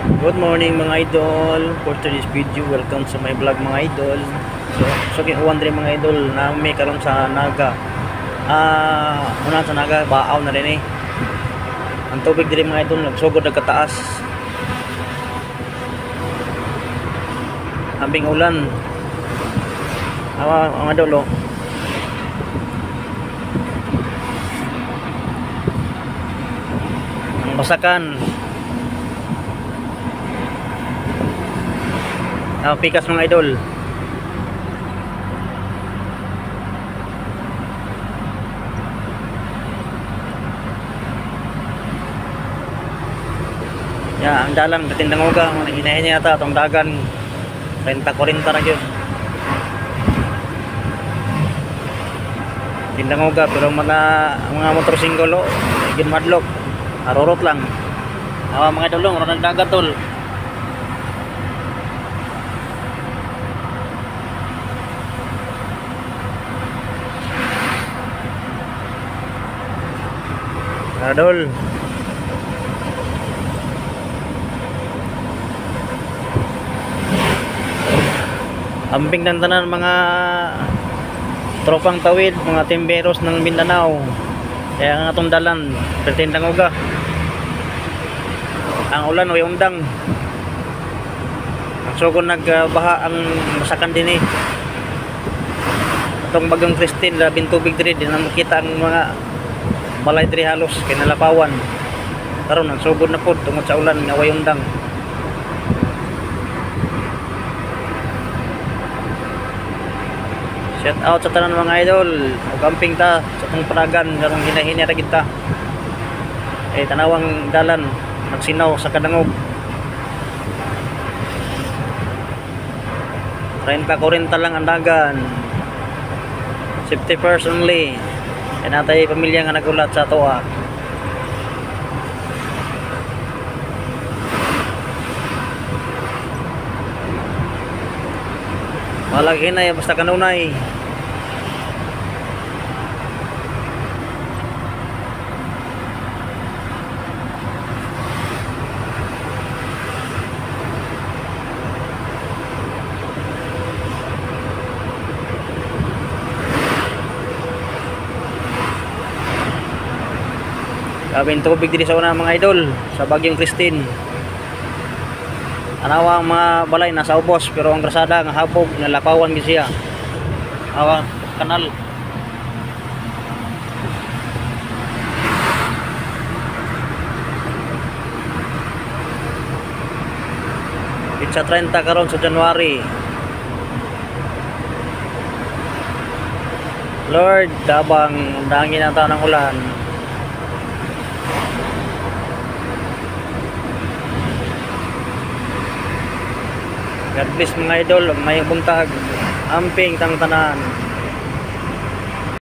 Good morning, mga idol. For today's video, welcome sa my vlog, mga idol. So uwan rin, mga idol, nami karon sa Naga. Una sa Naga, baaw na rin eh. Ang tubig diri, mga idol, nagsugod nagkataas. Ambing ulan. Awa, mga idol, oh. Ang basakan. Pikas, mga idol. Ya, ang dalan katindangoga, hinahin niya ata atong dagan 30-40 na gyud. Tindangoga pero mga motor single gyud madlok. Arorot lang. Awa, mga idol, murag dagat, tol. Idol. Amping ng tanan, mga tropang tawid, mga timberos ng Mindanao. Kaya nga atong dalan, pretendang uga. Ang ulan way undang. Ang sugo nagbaha ang masakan din eh. Atong bagyong Kristine, labing tubig diri, di na makita ang mga balay diri halos kay nalapawan. Karon ang sugod na pod tungod sa ulan nga way undang. Shout out sa tanan, mga idol. Ug amping ta sa atong paragan karong hinahini ra gid ta. Eh tanawang dalan nagsinaw sa kadangog. 30-40 lang ang dagan. Safety first only. Kaya natay pamilya nga nagulat sa atoa. Walang hinay basta kanunay. Grabe tubig diri sa una, mga idol, sa bagyong Kristine. Tanawa ang mga balay nasa ubos pero ang krasada nga habog nalapawan gyud siya. Awa kanal. Pitsa 30 karon sa January. Lord, tabang dangin ang tanang ulan. God bless, mga idol, may buntag. Amping tang tanan.